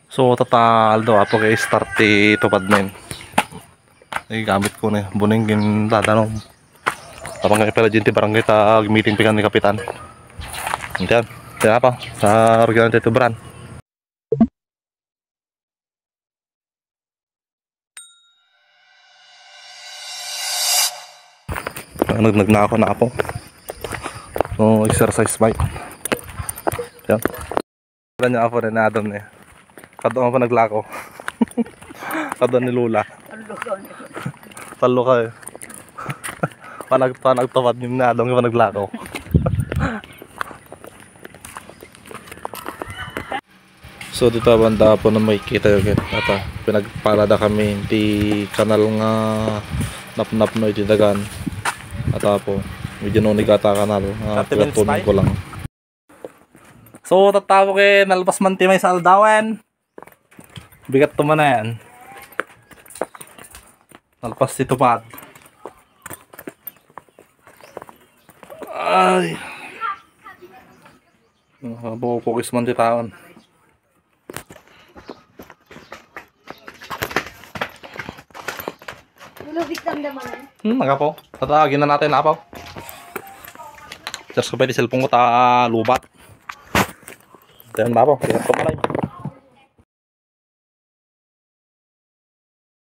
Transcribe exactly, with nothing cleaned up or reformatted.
So, tatta aldaw, apo, kay start ti tupad men. Ay, gamit ko na, buning gin dadanom. Tapang kami pala dyan ti barangay ta, meeting pikan ni Kapitan. Yan. Yan pa, sa Regional Tito Bran. Nag-, nagnako na ako. No exercise bike. Yan. Wala niya ako rin, Adam niya. Kadto ako naglako. Kadto ni Lola. Talo ka eh. Panag-, panagtawad ni Adam yung naglako. So, dito banda po na makikita yung ket-, ata, pinagpalada kami ti kanal nga napnapno iti dagan. Ata po, medyo nunig ata kanal. Ah, Thirty minutes pagatunin pa eh. Ko lang. So, tattao ket nalpas man ti maysa aldawen. Bigat to man yan. Nalpas ti tupad. Ay. Ah, bukukis man ti taon. Lulubig tam naman. Hmm, nagapo. Tatagin na natin, apo. Charge ko pa yung cellphone ko, ta, lubat. Ayan, apo. Bigat to pala yun.